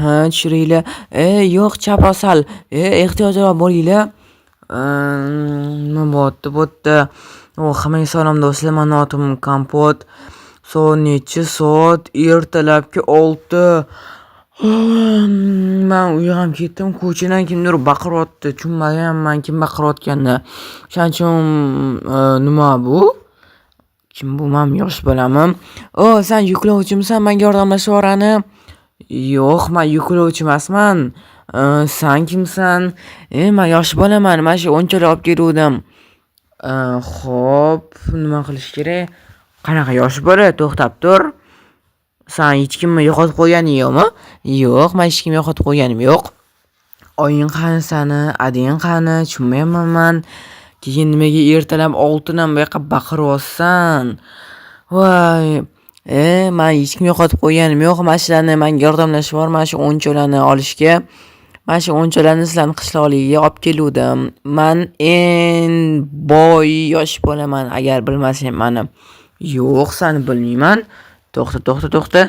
Ha, tushiringlar. E, yo'q, chaproq sal. E, ehtiyotroq bo'linglar. Nima bo'lyapti bu yerda? O, hammaga salom, do'stlar. Mani otim Kompot. Soat nechi? Soat ertalabki 6. Man uyg'onib ketdim. Ko'chadan kimdir baqiryapti. Tushunmayapman kim baqirayotganini. O'shaning uchun nima bu? Kim bu? Man yosh bolami? O, sen yuklovchimisan? Menga yordamlashib yuborani? Yo'q, man yuklovchi emasman. San kimsan? E, man yosh bolaman. Mana shu o'yinchoqlar olib keluvdim. Xo'p, nima qilish kerak? Qanaqa yosh bola? To'xtab tur. San hech kimni yo'qotib qo'yganing yo'qmi? Yo'q, man hech kimni yo'qotib qo'yganim yo'q. Oying qani sani? Adang qani? Tushunmayapman man. Keyin nimaga ertalab 6dan bu yoqqa baqiryapsan? Voy, e, man hech kimni yo'qotib qo'yganim yo'q. Mana shularni menga yordamlashib yubor, mana shu o'yinchoqlarni olishga. Mana shu o'yinchoqlarni sizlarni qishloqligiga olib keluvdim. Man eng boy yosh bolaman, agar bilmasang mani. Yo'q, sani bilmayman. To'xta, to'xta, to'xta.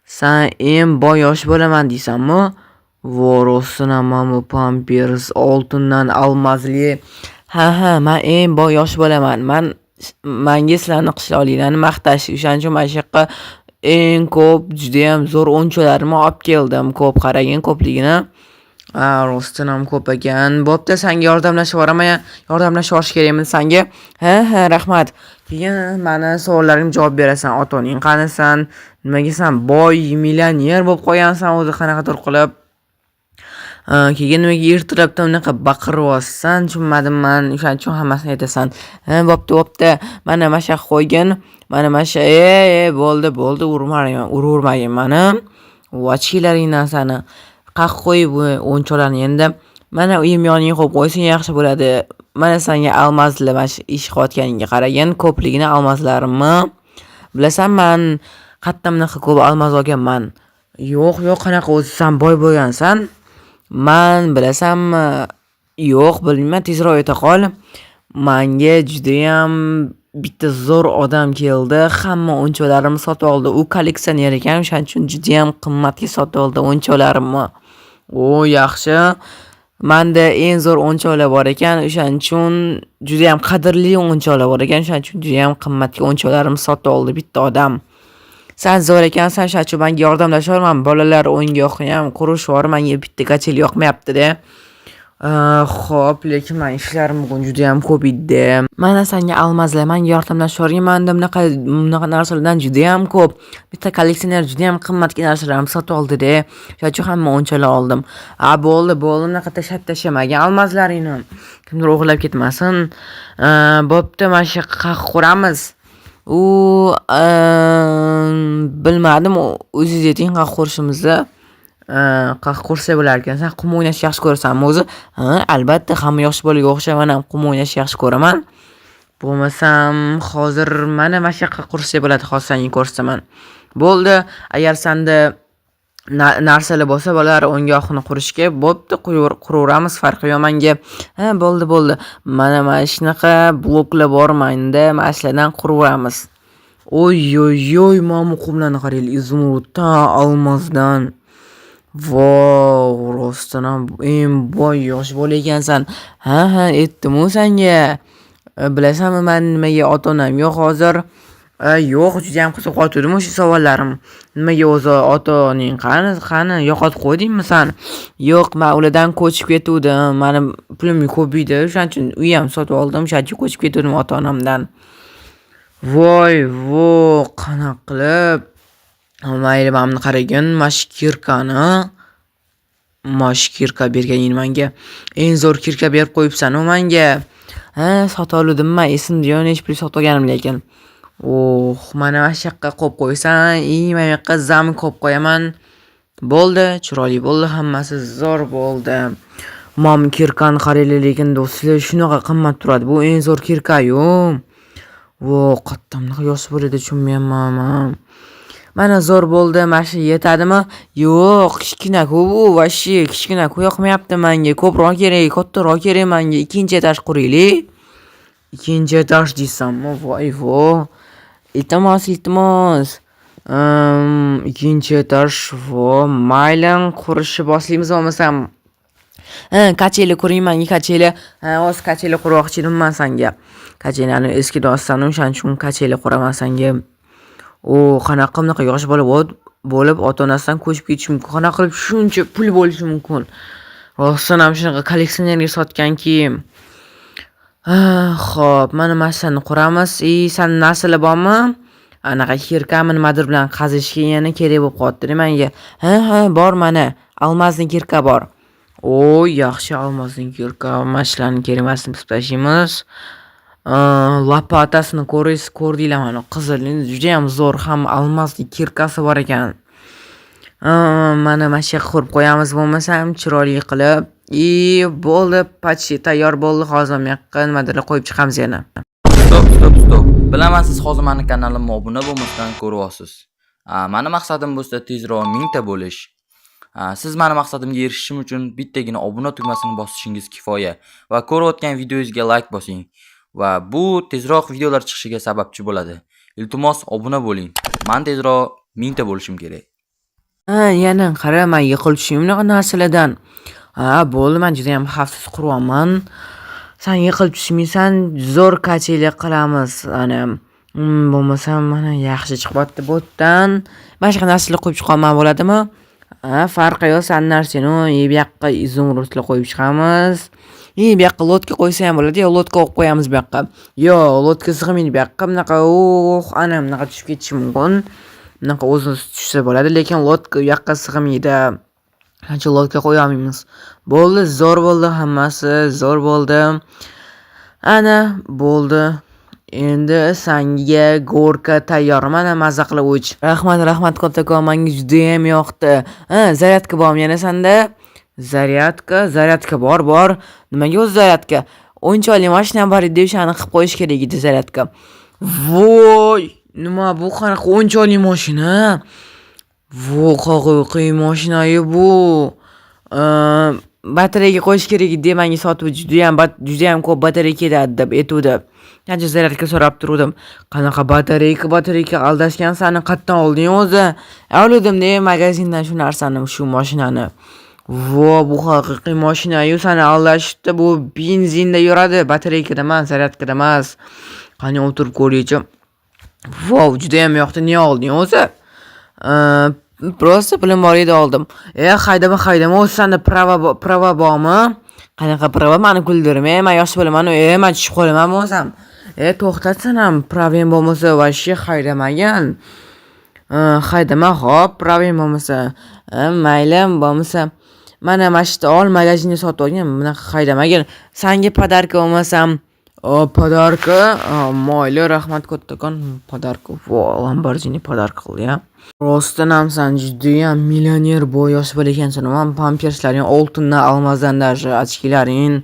San eng boy yosh bolaman deysanmi? Vo, rostdan mana bu pampers oltindan almazli. Ha, man eng boy yosh bolaman. Manga sizlarni qishloqliklarni maqtash. O'shaning uchun mana shu yoqqa eng ko'p, judayam zo'r o'yinchoqlarimni olib keldim. Ko'p, qaragin ko'pligini. Ha, rostdan ham ko'p ekan. Bo'pti, senga yordamlashib yuboraman. Yordamlashib yuborish kerakmi senga? Ha, rahmat. Keyin mani savollarimga javob berasan. Ota-onang qanisan? Nimaga san boy millioner bo'lib qolgansan o'zi qanaqadir qilib? Keyin nimaga ertalabdan unaqa baqiryapsan? Tushunmadim man. O'shaning uchun hammasini aytasan. Ha, bo'pti, bo'pti. Mana shu yoqqa qo'ygin. Mana shu, e, bo'ldi, bo'ldi, urmagin, uravermagin mani. Ochkilaringdan sani. Qaq qo'y bu o'yinchoqlarni endi. Mana uyim yoniga qo'yib qo'ysang yaxshi bo'ladi. Mana senga almazli mana shu ish qilayotganingga qaragin, ko'pligini almazlarimni. Bilasan, man qayerdan bunaqa ko'p almaz olganman? Yo'q, yo'q, qanaqa o'zi san boy bo'lgansan? Man bilasanmi? Yo'q, bilmayman, tezroq ayta qol. Manga judayam bitta zo'r odam keldi. Hamma o'yinchoqlarimni sotib oldi. U kolleksioner ekan, o'shaning uchun judayam qimmatga sotib oldi o'yinchoqlarimni. O, yaxshi. Menda eng zo'r o'yinchoqlar bor ekan, o'shaning uchun judayam qadrli o'yinchoqlar bor ekan, o'shaning uchun judayam qimmatga o'yinchoqlarimni sotib oldi bitta odam. San zo'r ekansan, o'shaning uchun menga yordamlashaverman. Bolalar o'yingohini ham qurishib yubor, menga bitta качель yoqmayapti-da. Xo'p, lekin mani ishlarim bugun judayam ko'p edi. Mana senga almazlar, menga yordamlashib yuborgin. Menda bunaqa narsalardan judayam ko'p. Bitta kolleksioner judayam qimmatga narsalarni sotib oldi-da. O'shaning uchun hamma o'yinchoqlar oldim. A, bo'ldi, bo'ldi, unaqa tashlab tashlamagin almazlaringni. Kimdir o'g'irlab ketmasin. Bo'pti, mana shu yoqqa quramiz. U bilmadim, o'zingiz ayting qayerqa qurishimizni. Qayerqa qursak bo'lar ekan? San qum o'ynashni yaxshi ko'rasanmi o'zi? Ha, albatta, hamma yosh bolaga o'xshab man ham qum o'ynashni yaxshi ko'raman. Bo'lmasam hozir mana shu yoqqa qursak bo'ladi, hozir senga ko'rsataman. Bo'ldi, agar senda narsalar bo'lsa, bolalar o'yingohini qurishga, bo'pti, quraveramiz, farqi yo'q menga. Ha, bo'ldi, bo'ldi. Mana shunaqa bloklar bor menda, mana shulardan quraveramiz. Oy-oy-oy, mana bu qumlarni qaranglar, изумруд dan, almazdan. Vau, rostdan ham eng boy yosh bola ekansan. Ha, aytdim-u senga. Bilasanmi, man nimaga ota-onam yo'q hozir? Yo'q, judayam qiziqyotgandim o'sha savollarim. Nimaga o'zi ota-onang qani, qani, yo'qotib qo'ydingmi san? Yo'q, man ulardan ko'chib ketuvdim. Mani pulim ko'p edi, o'shaning uchun uy ham sotib oldim, o'shaning uchun ko'chib ketuvdim ota-onamdan. Voy, vo, qanaqa qilib? Mayli, mana buni qaragin, mana shu кирка ni. Mana shu кирка berganing menga. Eng zo'r кирка berib qo'yibsan-u menga. Ha, sotib oluvdim man, esimda yo'q nechi pulga sotib olganim lekin. Oh, mana shu yoqqa qo'yib qo'ysam, и mana bu yoqqa замок qo'yib qo'yaman. Bo'ldi, chiroyli bo'ldi, hammasi zo'r bo'ldi. Mana bu кирка ni qaranglar lekin, do'stlar, shunaqa qimmat turadi. Bu eng zo'r кирка-yu. Vo, qayerdan bunaqa yosh bo'ladi, tushunmayapman man. Mana zo'r bo'ldi, mana shu yetadimi? Yo'q, kichkina-ku bu, вообще kichkina-ku, yoqmayapti menga. Ko'proq kerak, kattaroq kerak menga. Ikkinchi этаж quraylik. Ikkinchi этаж deysanmi? Voy vo. Iltimos, iltimos. Ikkinchi этаж. Vo, mayli, qurishni boshlaymiz bo'lmasam. Ha, качели quring manga, качели. Ha, hozir качели qurmoqchi edim man sanga. Качели ni eski doston, o'shaning uchun качели quraman sanga. O, qanaqa bunaqa yosh bola bo'lib ota-onasidan ko'chib ketishi mumkin? Qanaqa qilib shuncha pul bo'lishi mumkin? Rostdan ham shunaqa kolleksionerga sotganki. Xo'p, mana shularni quramiz. И sani narsalar bormi? Anaqa кирка mi, nimadir bilan qazishga yana kerak bo'lib qolyapti menga. Ha, bor mana. Алмазный кирка bor. O, yaxshi, алмазный кирка. Mana shularni kerak emasini qilib tashlaymiz. Лопата sini ko'rasiz, ko'rdinglar, mana qizil, judayam zo'r, ham алмазный кирка si bor ekan. Mana shu yoqqa qurib qo'yamiz bo'lmasam chiroyli qilib. И bo'ldi, почти tayyor bo'ldi. Hozir bu yoqqa nimadirlar qo'yib chiqamiz yana. Стоп, стоп, стоп. Bilaman, siz hozir mani kanalimga obuna bo'lmasdan ko'ryapsiz. Mani maqsadim bo'lsa tezroq 1000 ta bo'lish. Siz mani maqsadimga erishishim uchun bittagina obuna tugmasini bosishingiz kifoya va ko'rayotgan videongizga like bosing va bu tezroq videolar chiqishiga sababchi bo'ladi. Iltimos, obuna bo'ling. Man tezroq 1000 ta bo'lishim kerak. Ha, yana qara, man yiqilib tushdim bunaqa narsalardan. Ha, bo'ldi, man judayam xavfsiz quryapman. San yiqilib tushmaysan, zo'r качели qilamiz. Ana, bo'lmasam mana yaxshi chiqyapti bu yerdan. Mana shunaqa narsalar qo'yib chiqolman bo'ladimi? Ha, farqi yo'q, san narsani bu yoqqa изумруд lar qo'yib chiqamiz. И bu yoqqa лодка qo'ysa ham bo'ladi, yo лодка qo'yib qo'yamiz bu yoqqa. Yo, лодка sig'maydi bu yoqqa. Bunaqa ana bunaqa tushib ketishi mumkin. Bunaqa o'zi tushsa bo'ladi, lekin лодка u yoqqa sig'maydi. Qancha лодка qo'ya olmaymiz. Bo'ldi, zo'r bo'ldi hammasi, zo'r bo'ldi. Ana, bo'ldi. Endi sanga горка tayyor. Mana, maza qilib uch. Rahmat, rahmat kattakon, menga judayam yoqdi. Ha, зарядка bormi yana sanda? Зарядка, зарядка bor, bor. Nimaga o'zi зарядка? O'yinchoqli mashinam bor edi, o'shani qilib qo'yish kerak edi зарядка. Voy! Nima bu, qanaqa o'yinchoqli mashina? Vo, haqiqiy mashina-yu bu. Batareyaga qo'yish kerak edi, menga sotib judayam ko'p batareya ketadi deb aytuvdi. Qancha зарядка so'rab turuvdim. Qanaqa батарейка, батарейка, aldashgan sani, qayerdan olding o'zi? Oluvdim-da magazindan shu narsani, shu mashinani. Vo, bu haqiqiy mashina-yu, sani aldashibdi. Bu benzinda yuradi, батарейка da emas, зарядка da emas. Qani, o'tirib ko'raychi. Vau, judayam yoqdi. Nega olding o'zi? Просто pulim bor edi, oldim. E, haydama, haydama, o'zi sanda права bormi? Qanaqa права? Mani kuldirma, man yosh bolaman, e, man tushib qolaman bo'lmasam. E, to'xtatsan ham, права ng bo'lmasa вообще haydamagin. Haydama, hop, права ng bo'lmasa. Mayli, bo'lmasa. Mana shu yerda ol, magazinda sotib olgin, bunaqa haydamagin. Sanga подарка bo'lmasam. O, подарка? Mayli, rahmat kattakon. Подарка. Vo, Lamborghini подарка qildi ya. Rostdan ham san judayam millioner boy yosh bola ekansan. Man pamperslaring oltindan, алмаз dan даже очки laring.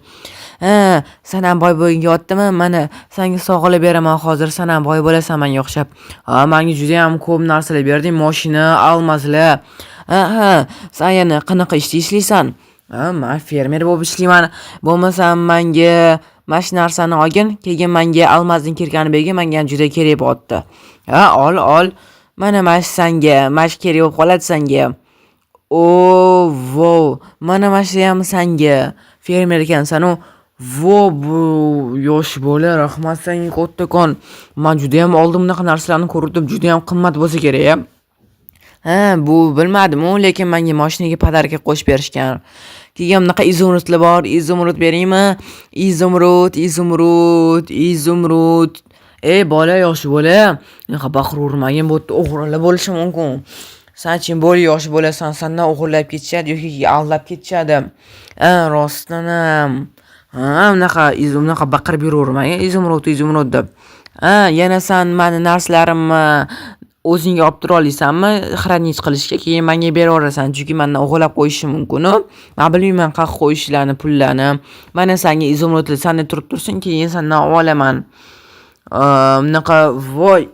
Ha, san ham boy bo'lging kelyaptimi? Mana, sanga sovg'alar beraman hozir, san ham boy bo'lasan menga o'xshab. Ha, menga judayam ko'p narsalar berding, mashina, алмаз lar. Ha, ha, san yana qanaqa ishda ishlaysan? Ha, man fermer bo'lib ishlayman. Bo'lmasam menga mana shu narsani olgin, keyin menga алмазный кирка ni bergin, menga ham juda kerak bo'lyapti. Ha, ol, ol. Mana shu sanga, mana shu kerak bo'lib qoladi sanga. O, vau, mana shu ham sanga. Fermer ekansan-u. Vo, bu yosh bola, rahmat senga kattakon. Man judayam oldin bunaqa narsalarni ko'rdim, judayam qimmat bo'lsa kerak a. Ha, bu bilmadim-u, lekin menga mashinaga подарка qo'shib berishgan. Keyin bunaqa изумруд lar bor, изумруд beraymi? Изумруд, изумруд, изумруд. Ey bola, yosh bola, unaqa baqiravermagin, bu yerda o'g'rilar bo'lishi mumkin. San tем более yosh bo'lasan, sandan o'g'irlab ketishadi yoki aldab ketishadi. Ha, rostdan ham. Ha, unaqa baqirib yuravermagin, изумруд, изумруд deb. Ha, yana san mani narsalarimni o'zingga olib tura olasanmi хранить qilishga, keyin menga beraverasan, chunki mandan o'g'irlab qo'yishi mumkin-u. Man bilmayman qayerga qo'yishlarini, pullarni. Mana sanga изумруд lar, sanda turib tursin, keyin sandan olaman. Bunaqa voy,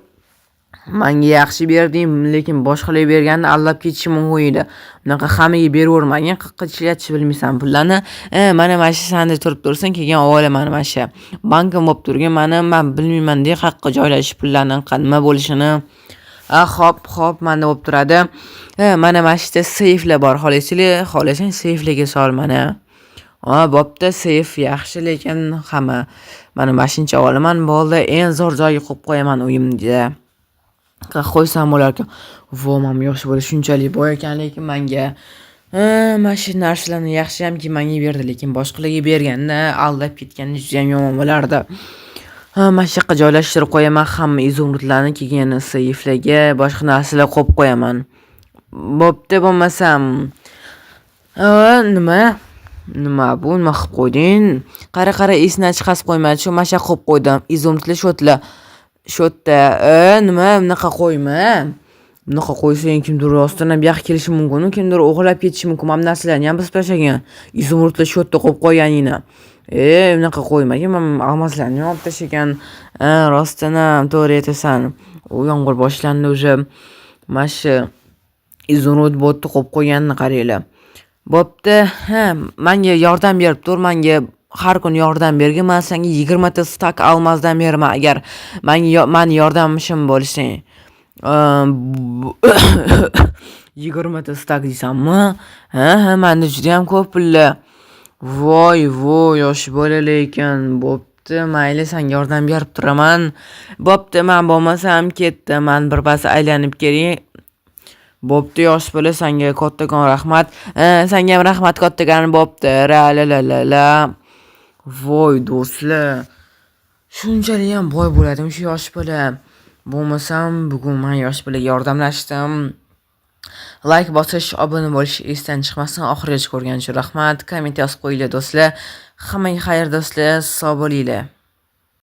manga yaxshi berding, lekin boshqalarga berganda aldab ketishi mumkin edi. Bunaqa hammaga beravermagin, qayerqa ishlatishni bilmaysan pullarni. Mana shu sanda turib tursin, keyin olaman mana shu. Bankim bo'lib turgan mani, man bilmayman-da qayerqa joylashish pullarni, nima bo'lishini. A, hop, hop, mana bo'lib turadi. Ha, mana shu yerda seyflar bor. Xohlasanglar, xohlasang seyflarga sol mana. Ha, bo'pti, seyf yaxshi, lekin hamma mana shuncha olaman, bo'ldi. Eng zo'r joyga qo'yib qo'yaman uyimda. Qo'ysam bo'larkan. Vo, mana yosh bola shunchalik boy ekan, lekin menga mana shu narsalarni yaxshiyamki menga berdi, lekin boshqalarga berganda aldab ketganda judayam yomon bo'lardi. Ha, mana shu yoqqa joylashtirib qo'yaman hamma izumrudlarni, keyin seyflarga boshqa narsalar qo'yib qo'yaman. Bo'pti, bo'lmasam. Nima? Nima bu? Nima qilib qo'yding? Qara, qara, esdan chiqarib qo'yma. Shu mana shu yoqqa qo'yib qo'ydim. Izumrudlar shu yerda. Shu yerda. Nima? Bunaqa qo'yma. Bunaqa qo'ysang kimdir rostdan bu yoqqa kelishi mumkin, kimdir o'g'irlab ketishi mumkin. Mana bu narsalarni ham buzib tashlagan. Izumrudlar shu yerda qo'yib qo'yganingni. Bunaqa qo'ymagin, mana almazlarni ham olib tashlagan. Ha, rostdan ham to'g'ri aytasan. U yomg'ir boshlandi уже. Mana shu izumrud bu yerda qo'yib qo'yganini qaranglar. Bo'pti. Ha, menga yordam berib tur, menga har kuni yordam bergin. Men senga 20 ta стак алмаз dan beraman agar menga mani yordamchim bo'lsang. 20 ta стак deysanmi? Ha, menda judayam ko'p pullar. Voy, voy, yosh bola lekin. Bo'pti, mayli, senga yordam berib turaman. Bo'pti, men bo'lmasam ketdim. Men birpas aylanib kelay. Bo'pti, yosh bola, senga kattakon rahmat. Senga ham rahmat kattakon, bo'pti. Ra la la la la. Voy, do'stlar. Shunchalik ham boy bo'ladimi shu yosh bola? Bo'lmasam bugun men yosh bolaga yordamlashdim. Like bosish, obuna bo'lish esdan chiqmasin. Oxirigacha ko'rganingiz uchun rahmat. Komment yozib qo'yinglar, do'stlar. Hammaga xayr, do'stlar, sog' bo'linglar.